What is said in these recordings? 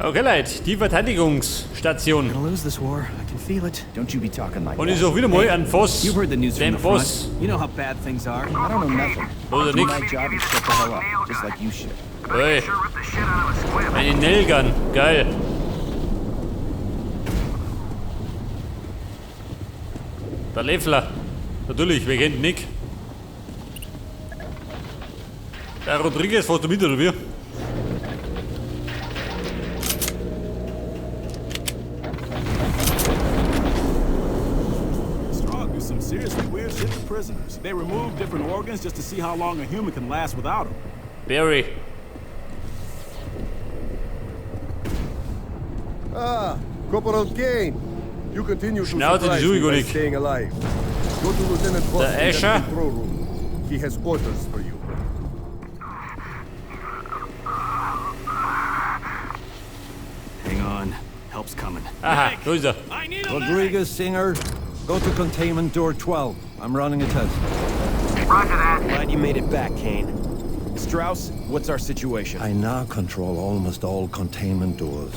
Okay, Leute, die Verteidigungsstation. Gonna lose this war. I can feel it. Don't you be talking like Und that. ich suche wieder mal einen Voss. You've heard the news from Den the front. Boss. You know how bad things are. I don't know nothing. Oder Do nix. my job and shut the hell up, just like you should. Hey. Sure ripped the shit out of a squib. Eine Nailgun. Geil. Der Leffler. Natürlich, wer kennt Nick? Der Rodriguez fährt du mit, oder wie? Strong do some seriously weird shit to prisoners. They remove different organs just to see how long a human can last without them. Barry. Ah, Corporal Kane. You continue to Schnauze, die surprise me by Suche, staying alive. Go to Lieutenant Voss Der in Escher. the control room. He has orders for you. Hang on. Help's coming. Aha, da ist er. Rodriguez, Singer, go to containment door 12. I'm running a test. Roger that. Glad you made it back, Kane. Strauss, what's our situation? I now control almost all containment doors.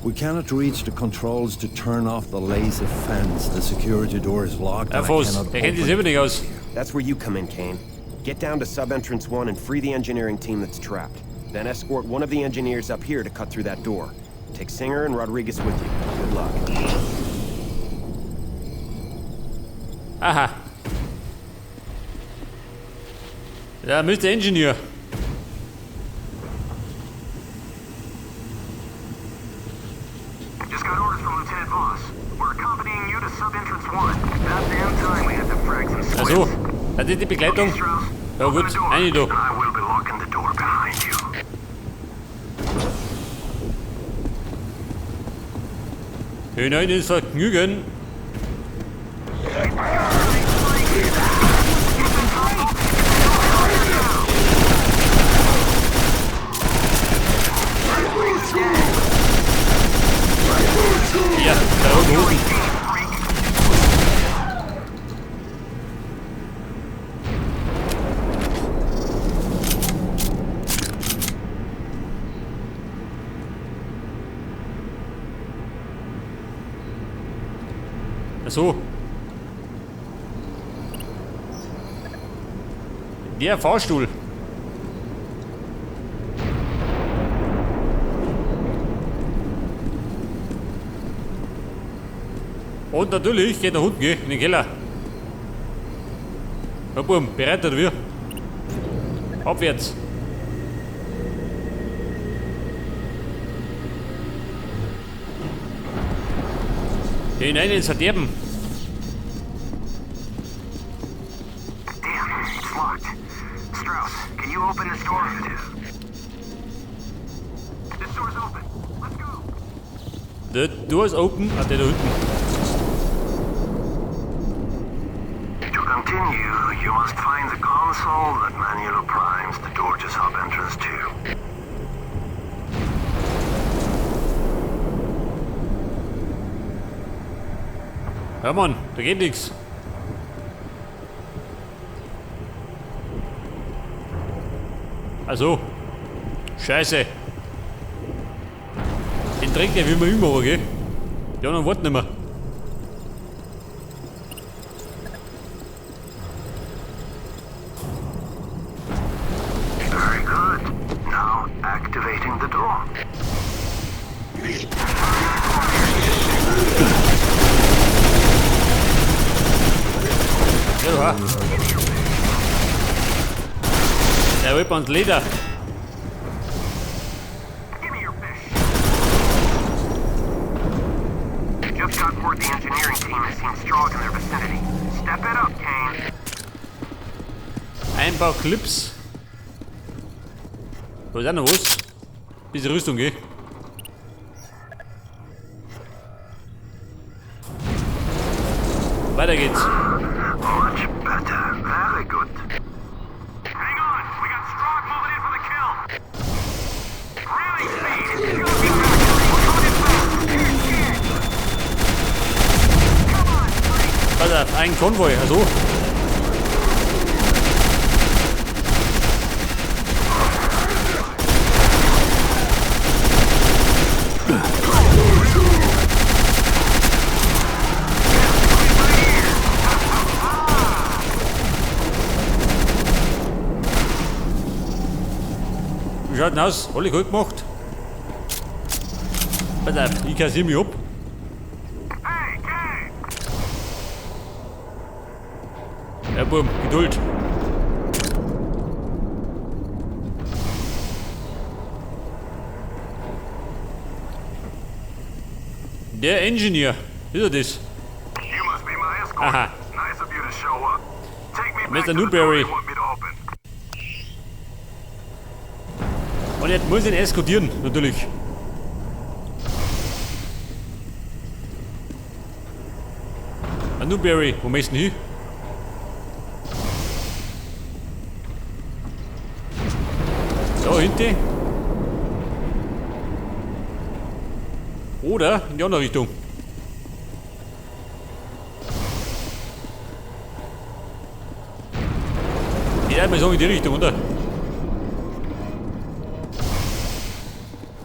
We cannot reach the controls to turn off the laser fence. The security door is locked Der and I Voss, cannot der kennt sich open selber it. nicht aus. That's where you come in, Kane. Get down to sub-entrance 1 and free the engineering team that's trapped. Then escort one of the engineers up here to cut through that door. Take Singer and Rodriguez with you. Good luck. Aha. Ja, Mr. Engineer. Just got orders from Lieutenant Voss. We're accompanying you to sub-entrance 1. About damn time we had to frag some squibs. Also, hat die die Begleitung? Okay, Strauss. Ja open gut, the door, eine da. and I will be locking the door behind you. Hinein ins Vergnügen. Ja, der roten Hosen. Ach so. Der Fahrstuhl. Und natürlich geht nach unten, gell, in den Keller. Na Bum, bereit oder wie? Abwärts. Hinein ins Verderben. Damn, it's locked. Strauss, can you open this door? This door's open. Let's go. The door is open. Ah, der da hinten. To continue, you must find the console that manually primes the door to sub-entrance 2. Ja, Mann, da geht nix. Also. Scheiße. Den Dreck, der will man immer, gell? Die anderen warten nicht mehr. Very good. Now activating the door. Ja, du ha. Der will ans Leder. Give me your fish. Just got word the engineering team has seen Strogg in their vicinity. Step it up, Kane. Ein paar Clips. Da ist auch noch was. Bisschen Rüstung, gell? Weiter geht's. Much better. Very good. Hang on. We got Strogg moving in for the kill. Ramming speed. Gotta be faster. We're coming in fast. Come on, freak. Pass auf, ein Konvoi, also. Wie schaut denn aus? Alle gut gemacht? Pass auf, ich kassiere mich ab. Hey, Kane! Ja, Bub, Geduld. Der Engineer. Ist er das? You must be my escort. Aha. Nice of you to show up. Take me back Mr. to the door Newberry. you want me to open. Und jetzt muss ich ihn eskortieren, natürlich. Ah, Newberry, wo möchtest du denn hin? Da hinten. Oder in die andere Richtung. Ich würde mal sagen, in die Richtung, oder?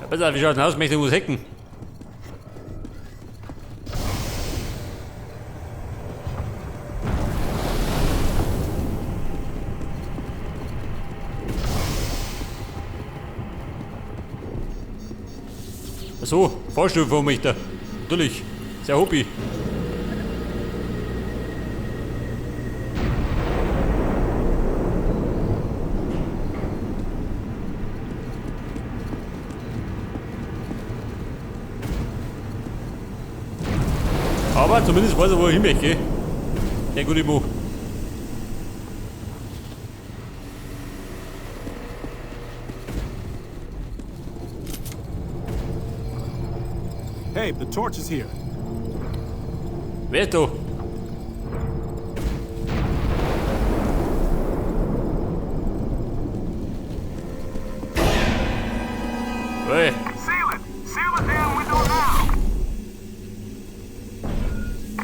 Ja, pass auf, wie schaut's denn aus? Möchte ich was hacken? Ach so, Fahrstuhl fahren möchte. Natürlich. Sehr Hobby. Aber zumindest weiß er, wo er hin möchte. Der gute Mo. Hey, the torch is here. Wer ist da? Hey. Seal it! Seal the damn window now!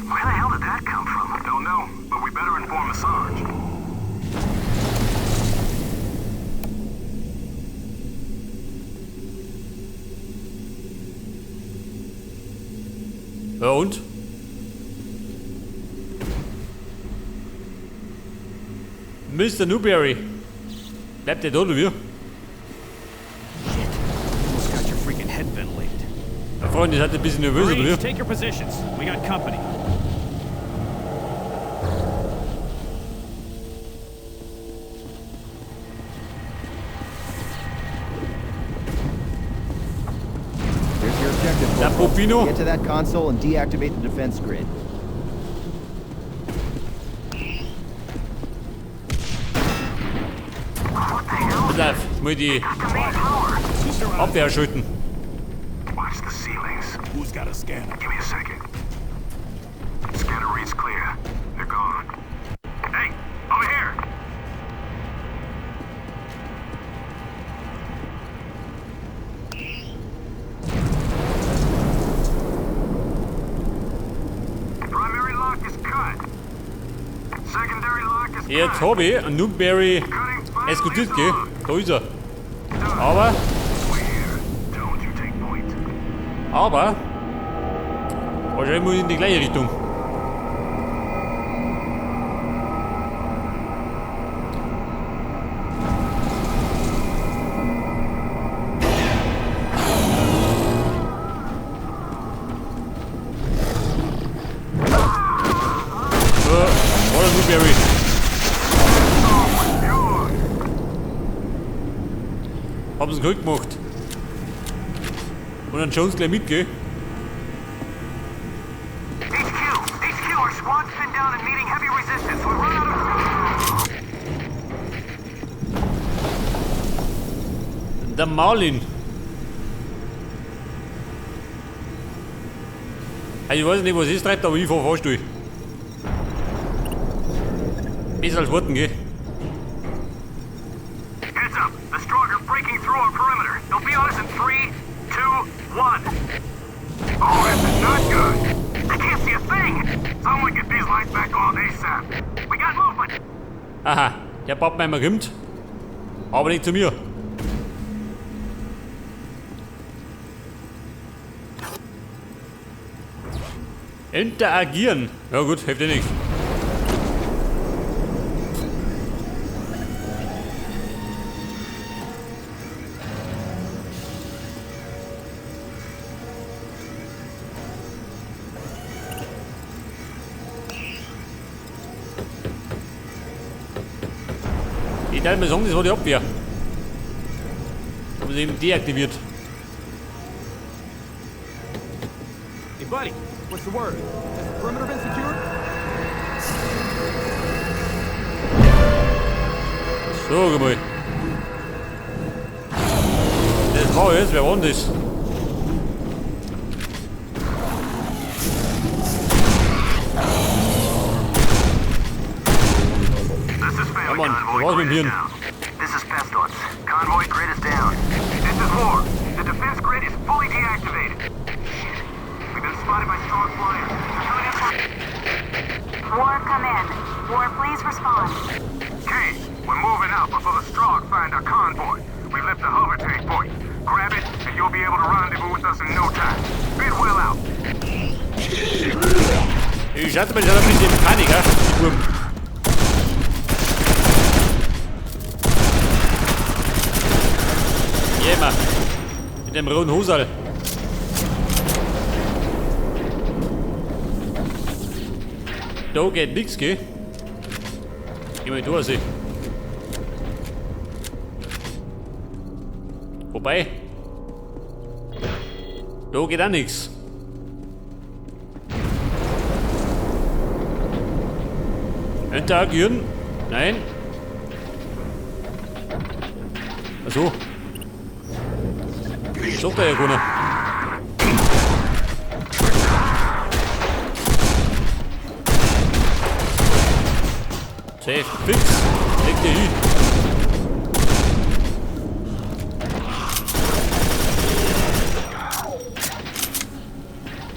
Where the hell did that come from? Don't know, but we better inform Assange. Ja und? Mr. Newberry. Bleibt der da oder wie? Shit. Almost got your freaking head ventilated. Ja, Freunde, ihr seid ein bisschen nervös, oder Marines, wie? take your positions. We got company. Here's your objective, Der Corporal. Popino. Get to that console and deactivate the defense grid. What the hell? Pass auf, jetzt muss ich die Got the main power. Abwehr schalten. Watch the ceilings. Who's got a scanner? Give me a second. Scanner reads clear. They're gone. Hey, over here! Primary lock is cut. Secondary lock is Jetzt cut. hab ich einen Newberry Cutting final eskortiert, is gell? on. Da ist er. Aber, We're here. Don't you take point. aber, wahrscheinlich muss ich in die gleiche Richtung. Oder Newberry. Haben sie gut gemacht. Und dann Jones gleich mit, gell? HQ! HQ, our squad's pinned down and meeting heavy resistance. We run out of... Der Marlin. Also ich weiß nicht, was es treibt, aber ich fahr Fahrstuhl. Besser als warten, gell? Heads up! The Strogg are breaking through our perimeter. They'll be on us in 3, 2, 1. Oh, this is not good. I can't see a thing. Someone get these lights back on ASAP. We got movement. Aha, der Pappenheimer kommt. Aber nicht zu mir. Interagieren. Ja gut, hilft eh nichts. Ich darf mal sagen, das war die Abwehr. Haben sie eben deaktiviert. Hey, buddy, what's the word? Has the perimeter been secured? So, mal. Das war jetzt, wer war denn das? This is failing. Come on, Convoy raus mit grid dem is Hirn. down. This is Pestilence. Convoy grid is down. This is War. The defense grid is fully deactivated. Shit. We've been spotted by Strogg flyers. They're coming in for... War, come in. War, please respond. Kane, we're moving out before the Strogg find our convoy. We left the hover tank for you. Grab it, and you'll be able to rendezvous with us in no time. Bidwell out. Ich hatte mal schon ein bisschen Panik, ja? Die Wurm. Jemmer. Mit dem roten Hosal. Da geht nix, gell? Geh mal durch. Wobei. Da geht auch nix. Interagieren? Nein. Achso. Sagt er ja keiner. Safe, fix. Leg dir hin.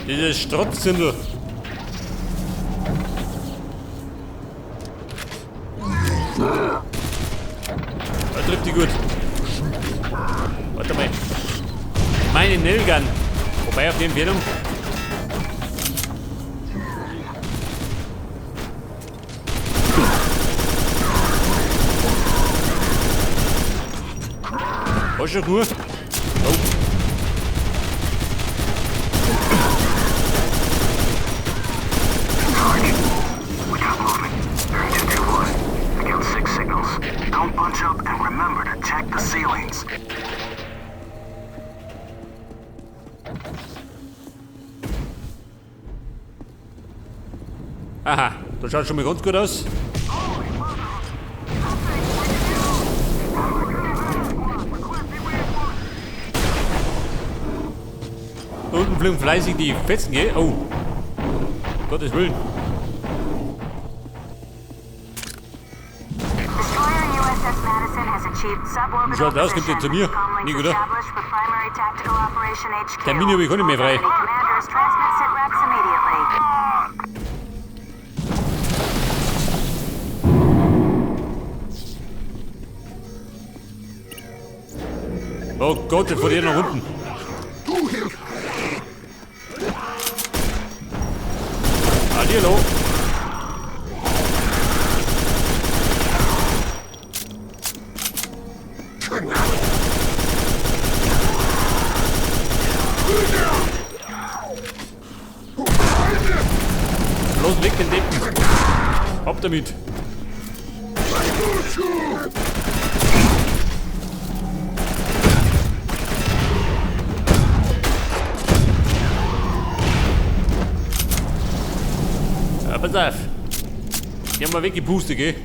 Dieses Strotzsindel. Da trifft die gut. Warte mal. Meine Nailgun. Wobei auf die Empfehlung. War schon gut. Oh. We got movement. Bearing 221. I count 6 signals. Don't bunch up and remember to check the ceilings. Aha, das schaut schon mal ganz gut aus. Da unten fliegen fleißig die Fetzen, gell? Oh. Gottes Willen. Destroyer USS Madison has achieved suborbital Schaut aus, kommt der zu mir? Comlinks Nicht, oder? established with primary tactical operation HQ. Termin habe ich auch nicht mehr frei. All company commanders transmit sitreps immediately. Oh Gott, der fährt hier nach unten. Hallihallo. Los, weg den Deppen. Ab damit. Ja, pass auf. Die haben wir weggepustet, gell?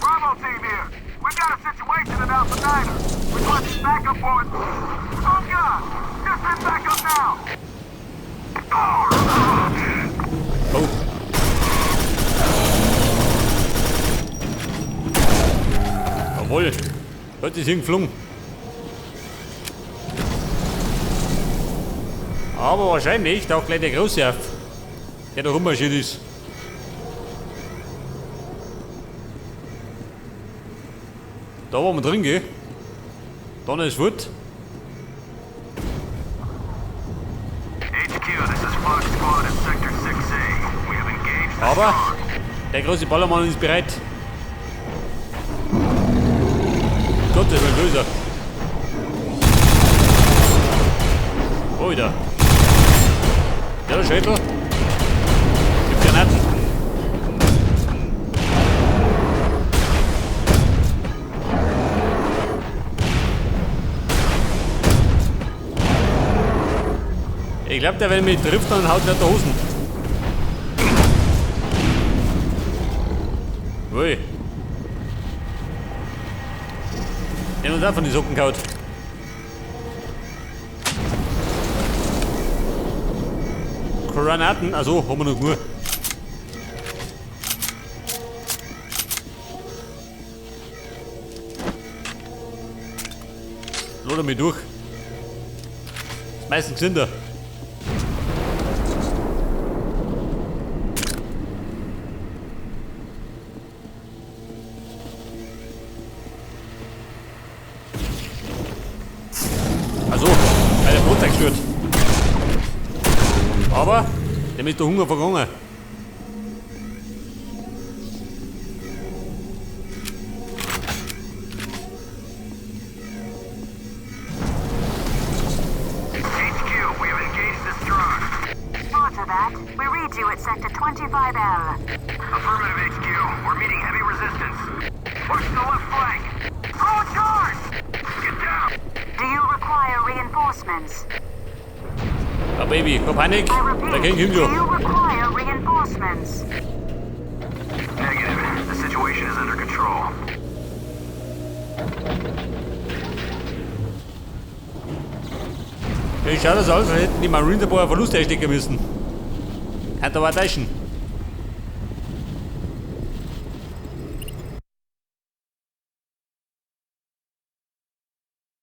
Bravo team here. We've got a situation at Alpha Niner. Requesting backup for... Oh God! Just send backup now! Oh. Jawohl. Heute ist hier geflogen. Aber wahrscheinlich taucht gleich der Große auf, der da rummarschiert ist. Da waren wir drin, gell? Dann ist fort. HQ, this is Fox Squad at Sector 6A. We have engaged the Aber der große Ballermann ist bereit. Gottes Willen, wo ist er? Wo wieder? Ja, der Schädel. Gib Granaten. Ich glaube, der, wenn mich trifft, dann haut mir der Hosen. Ui. Der hat uns auch von die Socken gehauen. Granaten, also haben wir noch genug. Lade mich durch. Ist meistens gesünder. Also, weil der Brot zerstört. Aber dem ist der Hunger vergangen. HQ, we have engaged the Strogg. Roger that. We read you at Sector 25L. Affirmative, HQ. We're meeting heavy resistance. Watch the left flank. Throw a charge! Get down! Do you require reinforcements? Ja, Baby, keine Panik. I Der repeat, King kommt do schon. you require reinforcements? Negative. The situation is under control. Ja, schaut das aus, als hätten die Marines ein paar Verluste einstecken müssen. Kann aber täuschen.